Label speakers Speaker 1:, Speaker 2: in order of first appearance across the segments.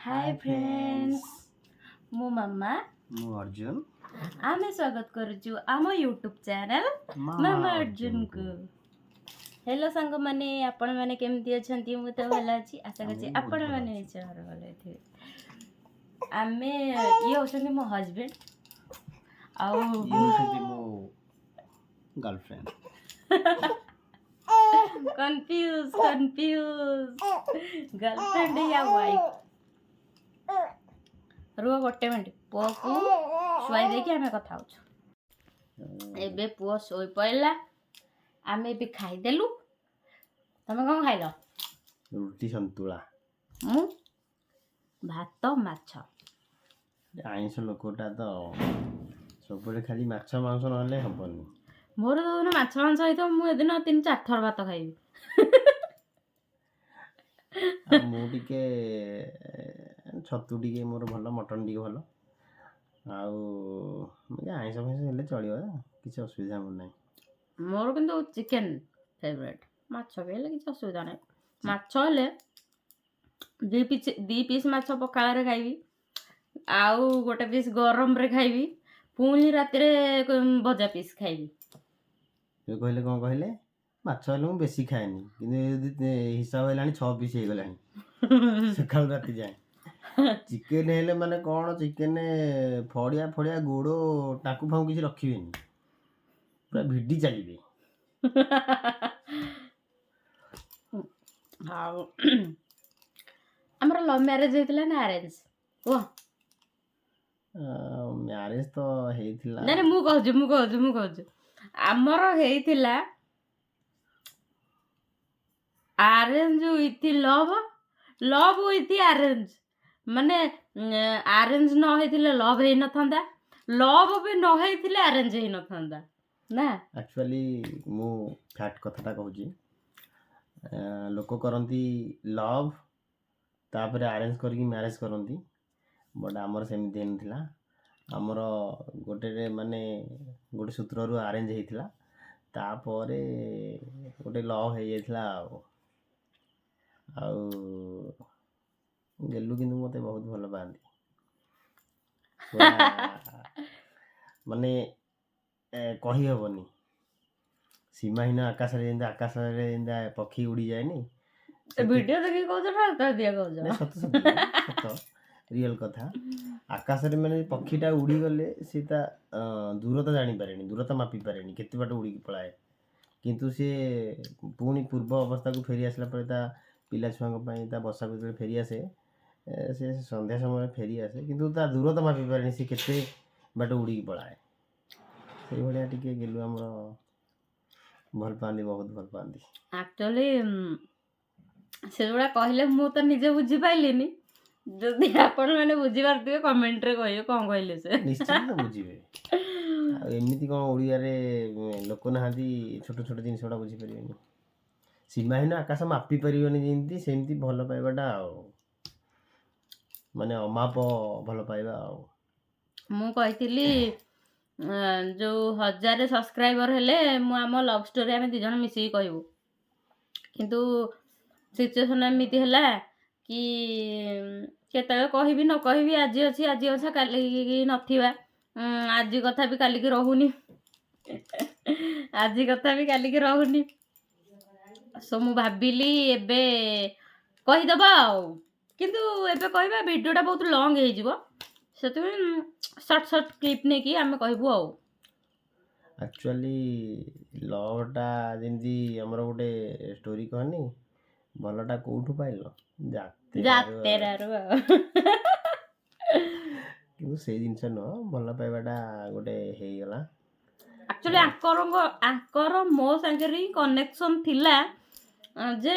Speaker 1: ହାଏ friends, ମୁଁ ମାମା।
Speaker 2: ମୁଁ ଅର୍ଜୁନ।
Speaker 1: ଆମେ ସ୍ୱାଗତ କରୁଛୁ ଆମ ୟୁଟ୍ୟୁବ୍ ଚ୍ୟାନେଲ୍ ମାମା ଅର୍ଜୁନକୁ। ହ୍ୟାଲୋ ସାଙ୍ଗମାନେ, ଆପଣମାନେ କେମିତି ଅଛନ୍ତି? ମୁଁ ତ ଭଲ ଅଛି, ଆଶା କରୁଛି
Speaker 2: ଆମେ ବି ବହୁତ ଭଲ
Speaker 1: ଆପଣମାନେ
Speaker 2: ଅଛୁ।
Speaker 1: ନିଶ୍ଚୟ ଭଲ ଥିବେ। ଆମେ ଇଏ ହେଉଛନ୍ତି ମୋ ହଜବେଣ୍ଡ ଆଉ
Speaker 2: ଇଏ ହେଉଛନ୍ତି ମୋ ଗାର୍ଲଫ୍ରେଣ୍ଡ।
Speaker 1: କନଫ୍ୟୁଜ, କନଫ୍ୟୁଜ, ଗାର୍ଲଫ୍ରେଣ୍ଡ ୟା ୱାଇଫ୍। ରୁହ ଗୋଟେ ମିନିଟ୍, ପୁଅକୁ ଶୁଆଇ ଦେଇକି ଆମେ କଥା ହଉଛୁ। ଏବେ ପୁଅ ଶୋଇ ପଡ଼ିଲା, ଆମେ ଏବେ ଖାଇଦେଲୁ। ତମେ କ'ଣ ଖାଇଲ?
Speaker 2: ରୁଟି ସନ୍ତୁଳା।
Speaker 1: ମୁଁ ଭାତ ମାଛ।
Speaker 2: ଆଇଁଷ ଲୋକଟା ତ ସବୁବେଳେ ଖାଲି ମାଛ ମାଂସ ନହେଲେ ହବନି।
Speaker 1: ମୋର ଯୋଉଦିନ ମାଛ ମାଂସ ହେଇଥିବ, ମୁଁ ଏଦିନ ତିନି ଚାରି ଥର ଭାତ ଖାଇବି।
Speaker 2: ଆଉ ମୁଁ ଟିକେ ଛତୁ ଟିକେ ମୋର ଭଲ, ମଟନ୍ ଟିକେ ଭଲ। ଆଉ ଆଇଁଷ ଫାଇଁଷ ହେଲେ ଚଳିବ, କିଛି ଅସୁବିଧା ମୋର ନାହିଁ।
Speaker 1: ମୋର କିନ୍ତୁ ଚିକେନ୍ ଫେଭରେଟ୍, ମାଛ ବି ହେଲେ କିଛି ଅସୁବିଧା ନାହିଁ। ମାଛ ହେଲେ 2 ପିସ୍ 2 ପିସ୍ ମାଛ ପଖାଳରେ ଖାଇବି, ଆଉ ଗୋଟେ ପିସ୍ ଗରମରେ ଖାଇବି, ପୁଣି ରାତିରେ ଭଜା ପିସ୍ ଖାଇବି।
Speaker 2: ଏବେ କହିଲେ କ'ଣ କହିଲେ, ମାଛ ହେଲେ ମୁଁ ବେଶୀ ଖାଏନି, କିନ୍ତୁ ଯଦି ହିସାବ ହେଲାଣି 6 ପିସ୍ ହେଇଗଲାଣି ସକାଳୁ ରାତି ଯାଏଁ। ଚିକେନ୍ ହେଲେ ମାନେ କ'ଣ, ଚିକେନ୍ ଫଡ଼ିଆ ଫଡ଼ିଆ ଗୋଡ଼ ଟାଙ୍କୁ ଫାଙ୍କୁ କିଛି ରଖିବେନି, ପୁରା ଭିଡ଼ି ଚାଲିବେ।
Speaker 1: ଆଉ ଆମର ଲଭ୍ ମ୍ୟାରେଜ୍ ହେଇଥିଲା ନା ଆରେଞ୍ଜ, କୁହ?
Speaker 2: ମ୍ୟାରେଜ୍ ତ ହେଇଥିଲା।
Speaker 1: ନାଇଁ ନାଇଁ, ମୁଁ କହୁଛି, ମୁଁ କହୁଛି, ମୁଁ କହୁଛି। ଆମର ହେଇଥିଲା arrange with love, love with arrange. ମାନେ ଆରେଞ୍ଜ ନ ହେଇଥିଲେ ଲଭ୍ ହେଇନଥାନ୍ତା, ଲଭ୍ ବି ନ ହେଇଥିଲେ ଆରେଞ୍ଜ ହେଇନଥାନ୍ତା ନା?
Speaker 2: ଆକ୍ଚୁଆଲି ମୁଁ ଫ୍ୟାକ୍ଟ କଥାଟା କହୁଛି। ଲୋକ କରନ୍ତି ଲଭ୍, ତାପରେ ଆରେଞ୍ଜ କରିକି ମ୍ୟାରେଜ୍ କରନ୍ତି, ବଟ୍ ଆମର ସେମିତି ହେଇନଥିଲା। ଆମର ଗୋଟେ ମାନେ ଗୋଟେ ସୂତ୍ରରୁ ଆରେଞ୍ଜ ହେଇଥିଲା, ତାପରେ ଗୋଟେ ଲଭ୍ ହେଇଯାଇଥିଲା। ଆଉ ଗେଲୁ କିନ୍ତୁ ମୋତେ ବହୁତ ଭଲ ପାଆନ୍ତି ପୁରା, ମାନେ କହିହେବନି। ସୀମାହୀନ ଆକାଶରେ ଯେମିତି, ଆକାଶରେ ଯେମିତି ପକ୍ଷୀ ଉଡ଼ିଯାଏନି।
Speaker 1: ଭିଡ଼ିଓ ଦେଖିକି କହୁଛ ନା ତ ଦିଆ କହୁଛ?
Speaker 2: ନାଇଁ, ସତ ସତ ସତ, ରିଅଲ କଥା। ଆକାଶରେ ମାନେ ପକ୍ଷୀଟା ଉଡ଼ିଗଲେ ସେ ତା ଦୂରତା ଜାଣିପାରେନି, ଦୂରତା ମାପିପାରେନି, କେତେ ବାଟ ଉଡ଼ିକି ପଳାଏ। କିନ୍ତୁ ସିଏ ପୁଣି ପୂର୍ବ ଅବସ୍ଥାକୁ ଫେରି ଆସିଲା ପରେ ତା ପିଲା ଛୁଆଙ୍କ ପାଇଁ ତା ବସାକୁ ଯେତେବେଳେ ଫେରି ଆସେ, ସେ ସନ୍ଧ୍ୟା ସମୟରେ ଫେରି ଆସେ, କିନ୍ତୁ ତା ଦୂରତା ମାପିପାରେନି, ସେ କେତେ ବାଟ ଉଡ଼ିକି ପଳାଏ। ସେଇଭଳିଆ ଟିକେ ଗେଲୁ ଆମର ଭଲ ପାଆନ୍ତି, ବହୁତ ଭଲ ପାଆନ୍ତି।
Speaker 1: ଆକ୍ଚୁଆଲି ସେଗୁଡ଼ା କହିଲେ ମୁଁ ତ ନିଜେ ବୁଝିପାରିଲିନି। ଯଦି ଆପଣମାନେ ବୁଝିପାରୁଥିବେ, କମେଣ୍ଟରେ କହିବେ କ'ଣ କହିଲେ ସେ।
Speaker 2: ନିଶ୍ଚିତ ବୁଝିବେ। ଆଉ ଏମିତି କ'ଣ ଓଡ଼ିଆରେ ଲୋକ ନାହାନ୍ତି ଛୋଟ ଛୋଟ ଜିନିଷ ଗୁଡ଼ା ବୁଝିପାରିବେନି? ସୀମାହୀନ ଆକାଶ ମାପି ପାରିବନି ଯେମିତି, ସେମିତି ଭଲ ପାଇବାଟା ଆଉ ମାନେ ଅମାପ ଭଲ ପାଇବା ଆଉ।
Speaker 1: ମୁଁ କହିଥିଲି ଯୋଉ 1000 ସବସ୍କ୍ରାଇବର ହେଲେ ମୁଁ ଆମ ଲଭ୍ ଷ୍ଟୋରି ଆମେ 2 ଜଣ ମିଶିକି କହିବୁ। କିନ୍ତୁ ସିଚୁଏସନ୍ ଏମିତି ହେଲା କି କେତେବେଳେ କହିବି ନ କହିବି, ଆଜି ଅଛି ଆଜି ଅଛା କାଲିକି ନଥିବା। ଆଜି କଥା ବି କାଲିକି ରହୁନି, ଆଜି କଥା ବି କାଲିକି ରହୁନି। ସୋ ମୁଁ ଭାବିଲି ଏବେ କହିଦେବା ଆଉ। କିନ୍ତୁ ଏବେ କହିବା ଭିଡ଼ିଓଟା ବହୁତ ଲଙ୍ଗ ହେଇଯିବ, ସେଥିପାଇଁ ସର୍ଟ ସର୍ଟ କ୍ଲିପ୍ ନେଇକି ଆମେ କହିବୁ ଆଉ।
Speaker 2: ଆକ୍ଚୁଆଲି ଲଭ୍ଟା ଯେମିତି ଆମର ଗୋଟେ ଷ୍ଟୋରି କହନି, ଭଲଟା କୋଉଠୁ ପାଇଲ? ଯାତେରାରୁ।
Speaker 1: ଯାତେରାରୁ ଆଉ।
Speaker 2: କିନ୍ତୁ ସେଇ ଜିନିଷ ନୁହଁ, ଭଲ ପାଇବାଟା ଗୋଟେ ହେଇଗଲା।
Speaker 1: ଆକ୍ଚୁଆଲି ଆଙ୍କର ମୋ ସାଙ୍ଗରେ ହିଁ କନେକ୍ସନ୍ ଥିଲା ଯେ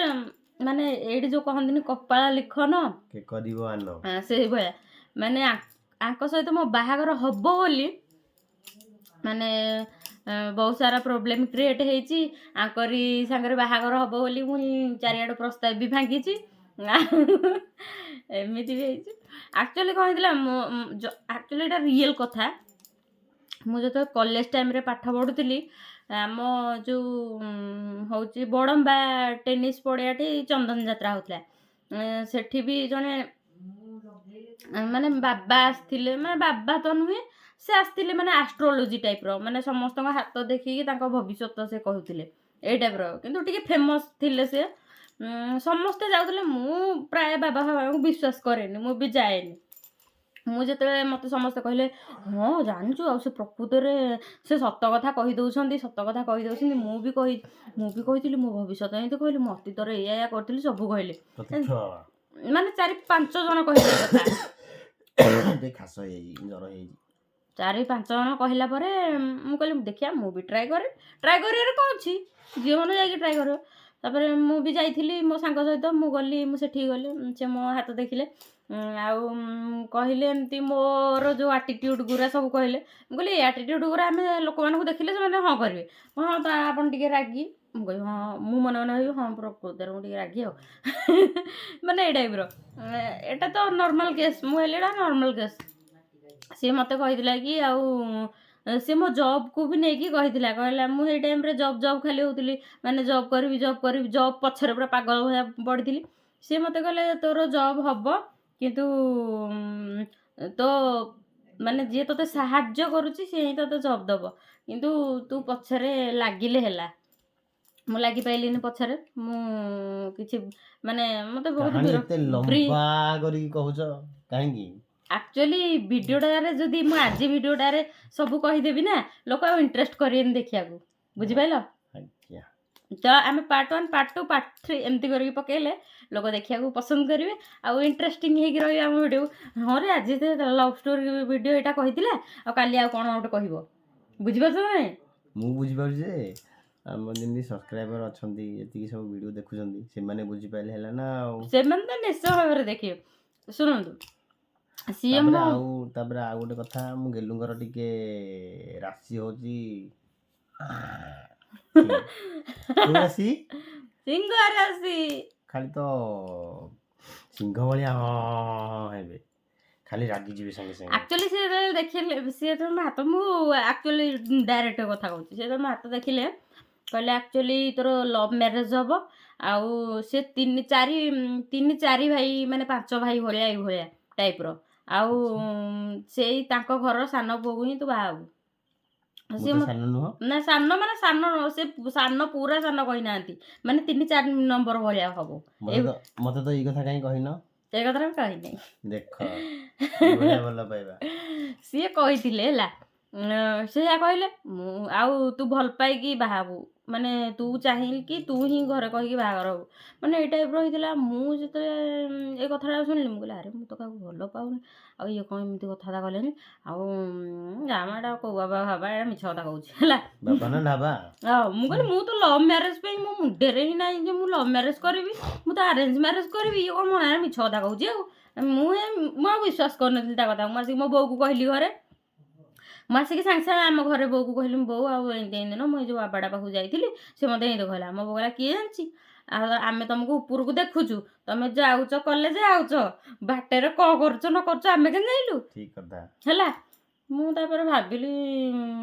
Speaker 1: ମାନେ ଏଇଠି ଯୋଉ କହନ୍ତିନି କପାଳ ଲିଖନ
Speaker 2: କେ କରିବ ଆନ।
Speaker 1: ସେଇଭଳିଆ ମାନେ ଆଙ୍କ ସହିତ ମୋ ବାହାଘର ହବ ବୋଲି ମାନେ ବହୁତ ସାରା ପ୍ରୋବ୍ଲେମ୍ କ୍ରିଏଟ୍ ହେଇଛି। ଆଙ୍କରି ସାଙ୍ଗରେ ବାହାଘର ହବ ବୋଲି ପୁଣି ଚାରିଆଡ଼େ ପ୍ରସ୍ତାବ ବି ଭାଙ୍ଗିଛି, ଏମିତି ବି ହେଇଛି। ଆକ୍ଚୁଆଲି କ'ଣ ହେଇଥିଲା, ମୋ ଆକ୍ଚୁଆଲି ଏଇଟା ରିଏଲ୍ କଥା। ମୁଁ ଯେତେବେଳେ କଲେଜ ଟାଇମ୍ରେ ପାଠ ପଢ଼ୁଥିଲି, ଆମ ଯେଉଁ ହେଉଛି ବଡ଼ମ୍ବା ଟେନିସ୍ ପଡ଼ିଆଠି ଚନ୍ଦନ ଯାତ୍ରା ହେଉଥିଲା। ସେଠି ବି ଜଣେ ମାନେ ବାବା ଆସିଥିଲେ, ମାନେ ବାବା ତ ନୁହେଁ, ସେ ଆସିଥିଲେ ମାନେ ଆଷ୍ଟ୍ରୋଲୋଜି ଟାଇପ୍ର, ମାନେ ସମସ୍ତଙ୍କ ହାତ ଦେଖିକି ତାଙ୍କ ଭବିଷ୍ୟତ ସେ କହୁଥିଲେ, ଏଇ ଟାଇପ୍ର। କିନ୍ତୁ ଟିକେ ଫେମସ୍ ଥିଲେ ସେ। ସମସ୍ତେ ଯାଉଥିଲେ। ମୁଁ ପ୍ରାୟ ବାବା ଫାବାଙ୍କୁ ବିଶ୍ୱାସ କରେନି, ମୁଁ ବି ଯାଏନି। ମୁଁ ଯେତେବେଳେ ମୋତେ ସମସ୍ତେ କହିଲେ, ହଁ ଜାଣିଛୁ ଆଉ ସେ ପ୍ରକୃତରେ ସେ ସତ କଥା କହିଦେଉଛନ୍ତି, ସତ କଥା କହିଦେଉଛନ୍ତି। ମୁଁ ବି କହିଥିଲି, ମୋ ଭବିଷ୍ୟତ ଏମିତି କହିଲି, ମୁଁ ଅତୀତରେ ଏଇଆ ଏଇଆ କରିଥିଲି, ସବୁ କହିଲେ।
Speaker 2: ପ୍ରତ୍ୟକ୍ଷ ବାବା।
Speaker 1: ମାନେ ଚାରି ପାଞ୍ଚ ଜଣ କହିଲେ ଏ କଥା।
Speaker 2: ଟିକେ ଖାସ ହେଇଯାଇଛି, ଜର ହେଇଯାଇଛି।
Speaker 1: ଚାରି ପାଞ୍ଚ ଜଣ କହିଲା ପରେ ମୁଁ କହିଲି, ଦେଖିବା ମୁଁ ବି ଟ୍ରାଏ କରେ। ଟ୍ରାଏ କରିବାରେ କ'ଣ ଅଛି? ଝିଅମାନେ ଯାଇକି ଟ୍ରାଏ କରିବ। ତାପରେ ମୁଁ ବି ଯାଇଥିଲି ମୋ ସାଙ୍ଗ ସହିତ। ମୁଁ ଗଲି, ମୁଁ ସେଠିକି ଗଲି, ସେ ମୋ ହାତ ଦେଖିଲେ ଆଉ କହିଲେ ଏମିତି ମୋର ଯେଉଁ ଆଟିଟ୍ୟୁଡ଼ ଗୁରା ସବୁ କହିଲେ। ମୁଁ କହିଲି, ଏ ଆଟିଟ୍ୟୁଡ଼ ଗୁରା ଆମେ ଲୋକମାନଙ୍କୁ ଦେଖିଲେ ସେମାନେ ହଁ କରିବେ, ହଁ ତ ଆପଣ ଟିକେ ରାଗି। ମୁଁ କହିବି ହଁ, ମୁଁ ମନେ ମନେ ଭାବିବି, ହଁ ପ୍ରକୃତରେ ମୁଁ ଟିକେ ରାଗି ଆଉ ମାନେ ଏଇ ଟାଇପ୍ର। ଏଇଟା ତ ନର୍ମାଲ୍ କେସ୍। ମୁଁ କହିଲି ଏଇଟା ନର୍ମାଲ୍ କେସ୍। ସିଏ ମୋତେ କହିଥିଲା କି ଆଉ ସେ ମୋ ଜବ୍କୁ ବି ନେଇକି କହିଥିଲା। କହିଲା, ମୁଁ ସେଇ ଟାଇମ୍ରେ ଜବ୍ ଜବ୍ ଖାଲି ହେଉଥିଲି, ମାନେ ଜବ୍ କରିବି, ଜବ୍ କରିବି, ଜବ୍ ପଛରେ ପୁରା ପାଗଳ ଭଳିଆ ପଡ଼ିଥିଲି। ସିଏ ମୋତେ କହିଲେ, ତୋର ଜବ୍ ହବ, କିନ୍ତୁ ତୋ ମାନେ ଯିଏ ତୋତେ ସାହାଯ୍ୟ କରୁଛି ସିଏ ହିଁ ତୋତେ ଜବ୍ ଦେବ, କିନ୍ତୁ ତୁ ପଛରେ ଲାଗିଲେ ହେଲା। ମୁଁ ଲାଗିପାଇଲିନି ପଛରେ। ମୁଁ କିଛି ମାନେ ମୋତେ ବହୁତ
Speaker 2: କାହାଣୀ ଏତେ ଲମ୍ବା କରିକି କହୁଛ କାହିଁକି?
Speaker 1: ଆକ୍ଚୁଆଲି ଭିଡ଼ିଓଟାରେ ଯଦି ମୁଁ ଆଜି ଭିଡ଼ିଓଟାରେ ସବୁ କହିଦେବି ନା, ଲୋକ ଆଉ ଇଣ୍ଟରେଷ୍ଟ କରିବେନି ଦେଖିବାକୁ, ବୁଝିପାରିଲ?
Speaker 2: ଆଜ୍ଞା।
Speaker 1: ତ ଆମେ part 1, part 2, part 3 ଏମିତି କରିକି ପକେଇଲେ ଲୋକ ଦେଖିବାକୁ ପସନ୍ଦ କରିବେ ଆଉ ଇଣ୍ଟରେଷ୍ଟିଂ ହେଇକି ରହିବେ ଆମ ଭିଡ଼ିଓ। ହଁ ରେ, ଆଜି ଲଭ୍ ଷ୍ଟୋରି ଭିଡ଼ିଓ ଏଇଟା କହିଥିଲା, ଆଉ କାଲି ଆଉ କ'ଣ ଗୋଟେ କହିବ, ବୁଝିପାରୁଛ ନା ନାଇଁ?
Speaker 2: ମୁଁ ବୁଝିପାରୁଛି ଯେ ଆମର ଯେମିତି ସବସ୍କ୍ରାଇବର ଅଛନ୍ତି, ଯେତିକି ସବୁ ଭିଡ଼ିଓ ଦେଖୁଛନ୍ତି, ସେମାନେ ବୁଝିପାରିଲେ ହେଲା ନା ଆଉ।
Speaker 1: ସେମାନେ ତ ନିଶ୍ଚୟ ଭାବରେ ଦେଖିବେ। ଶୁଣନ୍ତୁ, ସିଏ
Speaker 2: ତାପରେ
Speaker 1: ମୋ
Speaker 2: ଆଉ ତାପରେ ଆଉ ଗୋଟେ କଥା, ମୁଁ ଗେଲୁଙ୍କର ଟିକେ ରାଶି ହଉଛି କୋଉ ରାଶି?
Speaker 1: ସିଂହ ରାଶି।
Speaker 2: ଖାଲି ତ ସିଂହ ଭଳିଆ ହଁ ହଁ ହେବେ, ଖାଲି ରାଗିଯିବେ ସାଙ୍ଗେ ସାଙ୍ଗେ।
Speaker 1: ଆକ୍ଚୁଆଲି ସେ ଯେତେବେଳେ ଦେଖିଲେ, ସିଏ ଯେତେବେଳେ ମୋ ହାତ, ମୁଁ ଆକ୍ଚୁଆଲି ଡାଇରେକ୍ଟ କଥା କହୁଛି, ସେ ଯେତେବେଳେ ମୋ ହାତ ଦେଖିଲେ, କହିଲେ ଆକ୍ଚୁଆଲି ତୋର ଲଭ୍ ମ୍ୟାରେଜ୍ ହବ। ଆଉ ସେ ତିନି ଚାରି ତିନି ଚାରି ଭାଇ, ମାନେ ପାଞ୍ଚ ଭାଇ ଭଳିଆ, ଏଇଭଳିଆ ଟାଇପ୍ର। ଆଉ ସେଇ ତାଙ୍କ ଘରର ସାନ ପୁଅକୁ ହିଁ ତୁ ବାହା ହବୁ।
Speaker 2: ମୁଁ
Speaker 1: ସିଏ
Speaker 2: ତ ସାନ ନୁହଁ।
Speaker 1: ନା, ସାନ ମାନେ ସାନ ନୁହଁ, ସେ ସାନ ପୁରା ସାନ କହିନାହାନ୍ତି, ମାନେ ତିନି ଚାରି ନମ୍ବର ଭଳିଆ ହବ।
Speaker 2: ମତେ ତ ଏଇ କଥା କାହିଁ କହିନ?
Speaker 1: ଏ କଥାଟା ମୁଁ କହିନି।
Speaker 2: ଦେଖ, ଏଇଭଳିଆ ଭଲ ପାଇବା।
Speaker 1: ସିଏ କହିଥିଲେ ହେଲା, ସେଇଆ କହିଲେ ମୁଁ ଆଉ ତୁ ଭଲ ପାଇକି ବାହା ହବୁ, ମାନେ ତୁ ଚାହିଁକି ତୁ ହିଁ ଘରେ କହିକି ବାହାଘର ହବୁ, ମାନେ ଏଇ ଟାଇପ୍ର ହେଇଥିଲା। ମୁଁ ଯେତେବେଳେ ଏ କଥାଟା ଶୁଣିଲି, ମୁଁ କହିଲି, ଆରେ ମୁଁ ତ କାହାକୁ ଭଲ ପାଉନି, ଆଉ ଇଏ କ'ଣ ଏମିତି କଥାବାର୍ତ୍ତା କଲେଣି? ଆଉ ଯା ମ, ଏଇଟା କୋଉ ବାବା ବାବା, ଏଇଟା ମିଛ କଥା କହୁଛି, ହେଲା।
Speaker 2: ବାବା ନା ଢାବା।
Speaker 1: ଆଉ ମୁଁ କହିଲି, ମୁଁ ତ ଲଭ୍ ମ୍ୟାରେଜ୍ ପାଇଁ ମୋ ମୁଣ୍ଡରେ ହିଁ ନାହିଁ ଯେ ମୁଁ ଲଭ୍ ମ୍ୟାରେଜ୍ କରିବି, ମୁଁ ତ ଆରେଞ୍ଜ ମ୍ୟାରେଜ୍ କରିବି। ଇଏ କ'ଣ ମୋ ନାଁରେ ମିଛ କଥା କହୁଛି? ଆଉ ମୁଁ ଆଉ ବିଶ୍ୱାସ କରିନଥିଲି ତା କଥା। ମୁଁ ଆସିକି ମୋ ବୋଉକୁ କହିଲି ଘରେ। ମୁଁ ଆସିକି ସାଙ୍ଗେ ସାଙ୍ଗେ ଆମ ଘରେ ବୋଉକୁ କହିଲି, ବୋଉ ଆଉ ଏମିତି ଏମିତି ଦିନ ମୁଁ ଏଇ ଯେଉଁ ବାବାଟା ପାଖକୁ ଯାଇଥିଲି, ସେ ମୋତେ ଏମିତି କହିଲା। ମୋ ବୋଉ କହିଲା, କିଏ ଜାଣିଛି? ଆଉ ଆମେ ତମକୁ ଉପରକୁ ଦେଖୁଛୁ, ତମେ ଯାଉଛ କଲେଜ, ଆଉଛ, ବାଟରେ କ'ଣ କରୁଛ ନ କରୁଛ ଆମେ କେମିତି ଜାଣିଲୁ?
Speaker 2: ଠିକ କଥା।
Speaker 1: ହେଲା, ମୁଁ ତାପରେ ଭାବିଲି,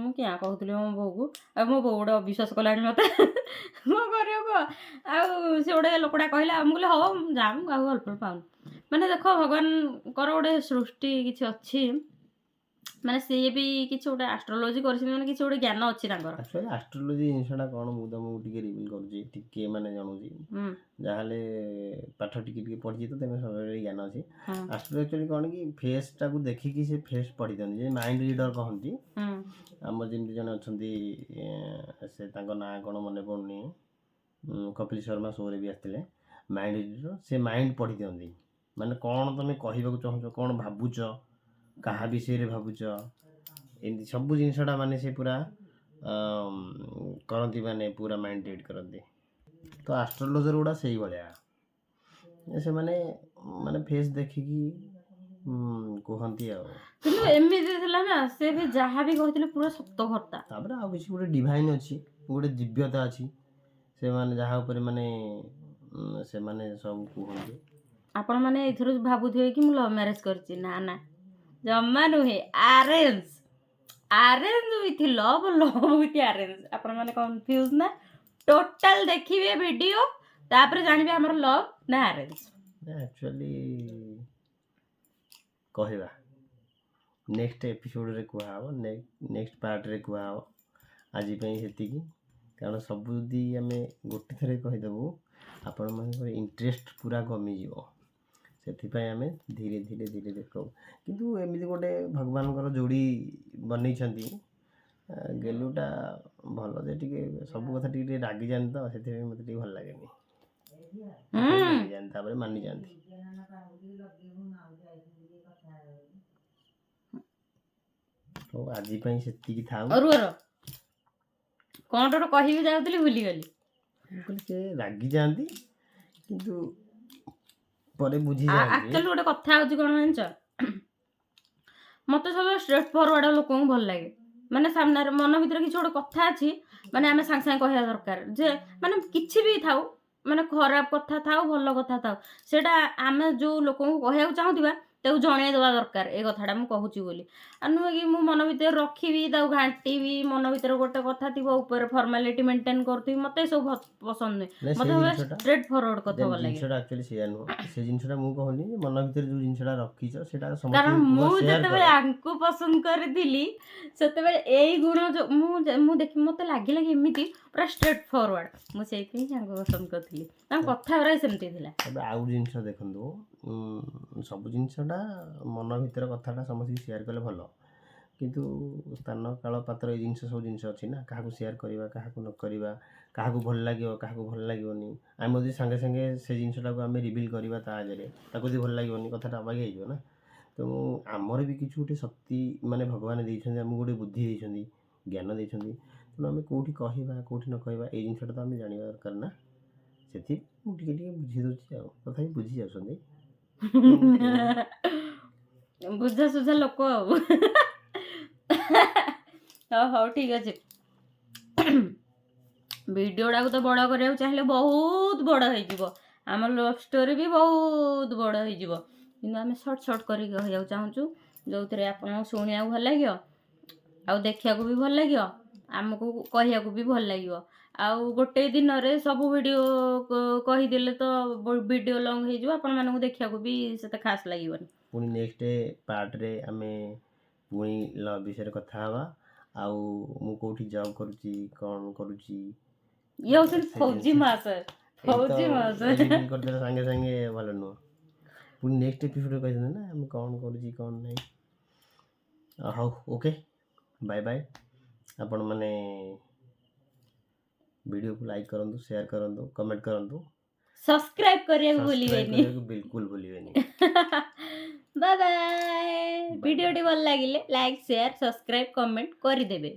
Speaker 1: ମୁଁ କିଆଁ କହୁଥିଲି ମୋ ବୋଉକୁ? ଆଉ ମୋ ବୋଉ ଗୋଟେ ଅବିଶ୍ୱାସ କଲାଣି ମୋତେ, କ'ଣ କରିବ କୁହ? ଆଉ ସେ ଗୋଟେ ଲୋକଟା କହିଲା, ମୁଁ କହିଲି ହଉ ଯା, ମୁଁ କାହାକୁ ଭଲ ଭଲ ପାଉନି। ମାନେ ଦେଖ, ଭଗବାନଙ୍କର ଗୋଟେ ସୃଷ୍ଟି କିଛି ଅଛି, ମାନେ ସିଏ ବି କିଛି ଗୋଟେ ଆଷ୍ଟ୍ରୋଲୋଜି କରିଛନ୍ତି, ମାନେ କିଛି ଗୋଟେ ଜ୍ଞାନ ଅଛି ତାଙ୍କର।
Speaker 2: ଆକ୍ଚୁଆଲି ଆଷ୍ଟ୍ରୋଲୋଜି ଜିନିଷଟା କ'ଣ, ମୁଁ ତମକୁ ଟିକେ ରିଭିଲ୍ କରୁଛି, ଟିକେ ମାନେ ଜଣଉଛି। ଯାହାହେଲେ ପାଠ ଟିକେ ଟିକେ ପଢ଼ିଛି ତ, ତେଣୁ ସବୁବେଳେ ଜ୍ଞାନ ଅଛି। ଆଷ୍ଟ୍ରୋ ଆକ୍ଚୁଆଲି କ'ଣ କି ଫେସ୍ଟାକୁ ଦେଖିକି ସେ ଫେସ୍ ପଢ଼ି ଦିଅନ୍ତି, ଯେ ମାଇଣ୍ଡ ରିଡର କହନ୍ତି। ଆମର ଯେମିତି ଜଣେ ଅଛନ୍ତି, ସେ ତାଙ୍କ ନାଁ କ'ଣ ମନେ ପଡ଼ୁନି, କପିଲ ଶର୍ମା ଶୋରେ ବି ଆସିଥିଲେ, ମାଇଣ୍ଡ ରିଡର। ସେ ମାଇଣ୍ଡ ପଢ଼ି ଦିଅନ୍ତି, ମାନେ କ'ଣ ତମେ କହିବାକୁ ଚାହୁଁଛ, କ'ଣ ଭାବୁଛ, କାହା ବିଷୟରେ ଭାବୁଛ, ଏମିତି ସବୁ ଜିନିଷଟା ମାନେ ସେ ପୁରା କରନ୍ତି, ମାନେ ପୁରା ମାଇଣ୍ଡ ରିଡ୍ କରନ୍ତି। ତ ଆଷ୍ଟ୍ରୋଲୋଜର ଗୁଡ଼ା ସେଇଭଳିଆ, ସେମାନେ ମାନେ ଫେସ୍ ଦେଖିକି କୁହନ୍ତି ଆଉ।
Speaker 1: କିନ୍ତୁ ଏମିତି ଥିଲା ନା, ସେ ବି ଯାହା ବି କହିଥିଲେ ପୁରା ସତ କଥା।
Speaker 2: ତାପରେ ଆଉ କିଛି ଗୋଟେ ଡିଭାଇନ୍ ଅଛି, ଗୋଟେ ଦିବ୍ୟତା ଅଛି, ସେମାନେ ଯାହା ଉପରେ ମାନେ ସେମାନେ ସବୁ କୁହନ୍ତି।
Speaker 1: ଆପଣମାନେ ଏଇଥିରୁ ଭାବୁଥିବେ କି ମୁଁ ଲଭ୍ ମ୍ୟାରେଜ୍ କରିଛି। ନା ନା, ଜମା ନୁହେଁ। Arrange, arrange with love, love with arrange. ଆପଣମାନେ କନଫ୍ୟୁଜ୍ ନା? ଟୋଟାଲ ଦେଖିବେ ଭିଡ଼ିଓ, ତାପରେ ଜାଣିବେ ଆମର ଲଭ୍ ନା ଆରେଞ୍ଜ।
Speaker 2: ଆକ୍ଚୁଆଲି କହିବା, ନେକ୍ସଟ ଏପିସୋଡ଼ରେ କୁହାହେବ, ନେକ୍ସଟ ପାର୍ଟରେ କୁହାହେବ। ଆଜି ପାଇଁ ସେତିକି, କାରଣ ସବୁ ଯଦି ଆମେ ଗୋଟେ ଥରେ କହିଦେବୁ, ଆପଣମାନଙ୍କର ଇଣ୍ଟରେଷ୍ଟ ପୁରା କମିଯିବ। ସେଥିପାଇଁ ଆମେ ଧୀରେ ଧୀରେ ଧୀରେ ଧୀରେ କହୁ। କିନ୍ତୁ ଏମିତି ଗୋଟେ ଭଗବାନଙ୍କର ଯୋଡ଼ି ବନେଇଛନ୍ତି। ଗେଲୁଟା ଭଲ ଯେ ଟିକେ ସବୁ କଥା ଟିକେ ଟିକେ ରାଗିଯାଆନ୍ତି ତ, ସେଥିପାଇଁ ମୋତେ ଟିକେ ଭଲ ଲାଗେନି। ରାଗିଯାଆନ୍ତି, ତାପରେ ମାନିଯାଆନ୍ତି। ହଉ, ଆଜି ପାଇଁ ସେତିକି ଥାଉ।
Speaker 1: ରୁହ ରୁହ, କ'ଣ ଗୋଟେ କହିବି ଯାଉଥିଲି, ଭୁଲିଗଲି।
Speaker 2: ମୁଁ କହିଲି ସେ ରାଗିଯାଆନ୍ତି କିନ୍ତୁ ପରେ ବୁଝିଯାଆନ୍ତି।
Speaker 1: ଆକ୍ଚୁଆଲି ଗୋଟେ କଥା ହଉଛି କ'ଣ ଜାଣିଛ? ମତେ ସବୁବେଳେ ଷ୍ଟ୍ରେଟ୍ ଫରୱାର୍ଡ ଲୋକଙ୍କୁ ଭଲ ଲାଗେ। ମାନେ ସାମ୍ନାରେ ମନ ଭିତରେ କିଛି ଗୋଟେ କଥା ଅଛି ମାନେ ଆମେ ସାଙ୍ଗେ ସାଙ୍ଗେ କହିବା ଦରକାର ଯେ, ମାନେ କିଛି ବି ଥାଉ, ମାନେ ଖରାପ କଥା ଥାଉ, ଭଲ କଥା ଥାଉ, ସେଇଟା ଆମେ ଯୋଉ ଲୋକଙ୍କୁ କହିବାକୁ ଚାହୁଁଥିବା ତାକୁ ଜଣେଇ ଦେବା ଦରକାର, ଏ କଥାଟା ମୁଁ କହୁଛି ବୋଲି। ଆଉ ନୁହେଁ କି ମୁଁ ମନ ଭିତରେ ରଖିବି, ତାକୁ ଘାଣ୍ଟିବି, ମନ ଭିତରେ ଗୋଟେ କଥା ଥିବ, ଉପରେ ଫର୍ମାଲିଟି ମେଣ୍ଟେନ୍ କରୁଥିବି, ମତେ ଏସବୁ ପସନ୍ଦ ନୁହେଁ।
Speaker 2: ନାଇଁ,
Speaker 1: ମତେ
Speaker 2: ସେଇ ଜିନିଷଟା
Speaker 1: ଷ୍ଟ୍ରେଟ୍ ଫରୱାର୍ଡ କଥା ଭଲ ଲାଗେ।
Speaker 2: ଜିନିଷଟା ଆକ୍ଚୁଆଲି ସେଇଆ ନୁହଁ। ସେ ଜିନିଷଟା ମୁଁ କହୁନି ଯେ ମନ ଭିତରେ ଯୋଉ ଜିନିଷଟା ରଖିଛ ସେଇଟା
Speaker 1: କାରଣ
Speaker 2: ସମସ୍ତଙ୍କୁ
Speaker 1: ମୁଁ
Speaker 2: ସେୟାର
Speaker 1: ଯେତେବେଳେ
Speaker 2: କର।
Speaker 1: ଆଙ୍କୁ ପସନ୍ଦ କରିଥିଲି, ସେତେବେଳେ ଏଇ ଗୁଣ ଯୋଉ ମୁଁ ଦେଖି ମତେ ଲାଗିଲା କି ଏମିତି ପୁରା ଷ୍ଟ୍ରେଟ୍ ଫରୱାର୍ଡ, ମୁଁ ସେଇଥିପାଇଁ ଆଙ୍କୁ ପସନ୍ଦ କରିଥିଲି। ତାଙ୍କ କଥା ଗୁରା ସେମିତି ଥିଲା।
Speaker 2: ତାପରେ ଆଉ ଗୋଟେ ଜିନିଷ ଦେଖନ୍ତୁ, ସବୁ ଜିନିଷଟା ମନ ଭିତରେ କଥାଟା ସମସ୍ତଙ୍କୁ ସେୟାର କଲେ ଭଲ, କିନ୍ତୁ ସ୍ଥାନ କାଳ ପାତ୍ର ଏଇ ଜିନିଷ ସବୁ ଜିନିଷ ଅଛି ନା, କାହାକୁ ସେୟାର କରିବା, କାହାକୁ ନ କରିବା, କାହାକୁ ଭଲ ଲାଗିବ, କାହାକୁ ଭଲ ଲାଗିବନି। ଆମେ ଯଦି ସାଙ୍ଗେ ସାଙ୍ଗେ ସେ ଜିନିଷଟାକୁ ଆମେ ରିଭିଲ୍ କରିବା ତା ଆଗରେ, ତାକୁ ଯଦି ଭଲ ଲାଗିବନି, କଥାଟା ଅବାଗିଆ ହେଇଯିବ ନା। ତେଣୁ ଆମର ବି କିଛି ଗୋଟେ ଶକ୍ତି, ମାନେ ଭଗବାନ ଦେଇଛନ୍ତି ଆମକୁ, ଗୋଟେ ବୁଦ୍ଧି ଦେଇଛନ୍ତି, ଜ୍ଞାନ ଦେଇଛନ୍ତି। ତେଣୁ ଆମେ କେଉଁଠି କହିବା, କେଉଁଠି ନ କହିବା, ଏଇ ଜିନିଷଟା ତ ଆମେ ଜାଣିବା ଦରକାର ନା। ସେଥିପାଇଁ ମୁଁ ଟିକେ ଟିକେ ବୁଝେଇ ଦେଉଛି, ଆଉ ତଥାପି ବୁଝି ଯାଉଛନ୍ତି।
Speaker 1: ବୁଝା ସୁଝା ଲୋକ ଆଉ। ହଉ ହଉ, ଠିକ ଅଛି। ଭିଡ଼ିଓଟାକୁ ତ ବଡ଼ କରିବାକୁ ଚାହିଁଲେ ବହୁତ ବଡ଼ ହେଇଯିବ, ଆମ ଲଭ୍ ଷ୍ଟୋରି ବି ବହୁତ ବଡ଼ ହେଇଯିବ। କିନ୍ତୁ ଆମେ ସର୍ଟ ସର୍ଟ କରିକି କହିବାକୁ ଚାହୁଁଛୁ, ଯେଉଁଥିରେ ଆପଣଙ୍କୁ ଶୁଣିବାକୁ ଭଲ ଲାଗିବ ଆଉ ଦେଖିବାକୁ ବି ଭଲ ଲାଗିବ, ଆମକୁ କହିବାକୁ ବି ଭଲ ଲାଗିବ। ଆଉ ଗୋଟେ ଦିନରେ ସବୁ ଭିଡ଼ିଓ କହିଦେଲେ ତ ଭିଡ଼ିଓ ଲଙ୍ଗ ହେଇଯିବ, ଆପଣମାନଙ୍କୁ ଦେଖିବାକୁ ବି ସେତେ ଖାସ୍ ଲାଗିବନି।
Speaker 2: ପୁଣି ନେକ୍ସଟ ପାର୍ଟରେ ଆମେ ପୁଣି ଲଭ୍ ବିଷୟରେ କଥା ହେବା, ଆଉ ମୁଁ କେଉଁଠି ଜବ୍ କରୁଛି, କ'ଣ କରୁଛି।
Speaker 1: ଇଏ ହେଉଛନ୍ତି
Speaker 2: ସେ
Speaker 1: ଫୌଜି
Speaker 2: ଜିନିଷ
Speaker 1: ମହାଶୟ।
Speaker 2: ଏଇ ତ
Speaker 1: ଫୌଜି ମହାଶୟ।
Speaker 2: ରିଭିଲ୍ କରିଦେଲେ ସାଙ୍ଗେ ସାଙ୍ଗେ ଭଲ ନୁହଁ। ପୁଣି ନେକ୍ସଟ ଏପିସୋଡ଼ କହିଥାନ୍ତେ ନା ଆମେ କ'ଣ କରୁଛି, କ'ଣ ନାହିଁ। ହଉ, ଓକେ, ବାଏ ବାଏ। ଆପଣମାନେ ଭିଡ଼ିଓକୁ ଲାଇକ୍ କରନ୍ତୁ, ସେୟାର କରନ୍ତୁ, କମେଣ୍ଟ କରନ୍ତୁ।
Speaker 1: ସବସ୍କ୍ରାଇବ କରିବାକୁ
Speaker 2: ସବସ୍କ୍ରାଇବ
Speaker 1: ଭୁଲିବେନି।
Speaker 2: କରିବାକୁ ବିଲକୁଲ ଭୁଲିବେନି।
Speaker 1: Bye bye. ଭିଡ଼ିଓଟି ଭଲ ଲାଗିଲେ ଲାଇକ୍, ସେୟାର, ସବସ୍କ୍ରାଇବ, କମେଣ୍ଟ କରିଦେବେ।